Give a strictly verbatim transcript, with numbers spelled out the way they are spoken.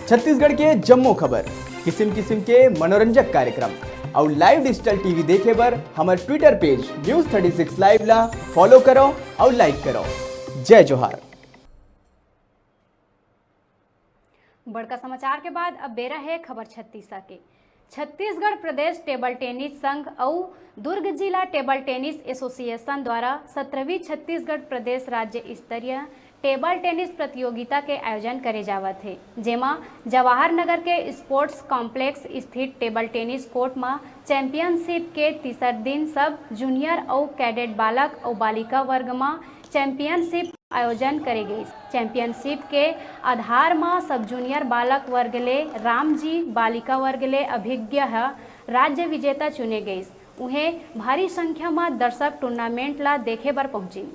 छत्तीसगढ़ के जम्मो खबर, किसिम किसिम के मनोरंजक कार्यक्रम अउ live digital TV देखे बर हमर Twitter page News thirty six Live ला follow करो अउ like करो। जय जोहार। बड़का समाचार के बाद अब बेरा हे खबर छत्तीसा के। छत्तीसगढ़ प्रदेश टेबल टेनिस संघ अउ दुर्ग जिला टेबल टेनिस एसोसिएशन द्वारा सत्रहवीं छत्तीसगढ़ प्रदेश राज्य स्तरीय टेबल टेनिस प्रतियोगिता के आयोजन करे जावत हे, जेमा जवाहर नगर के स्पोर्ट्स कॉम्प्लेक्स स्थित टेबल टेनिस कोर्ट म चैंपियनशिप के तीसर दिन सब जूनियर अउ कैडेट बालक अउ बालिका वर्ग म चैंपियनशिप आयोजन करे गइस। चैंपियनशिप के आधार म सब जूनियर बालक वर्ग ले रामजी, बालिका वर्ग ले अभिज्ञ ह राज्य विजेता चुने गइस। उहें, भारी संख्या म दर्शक टूर्नामेंट ला देखे बर पहुंचिन।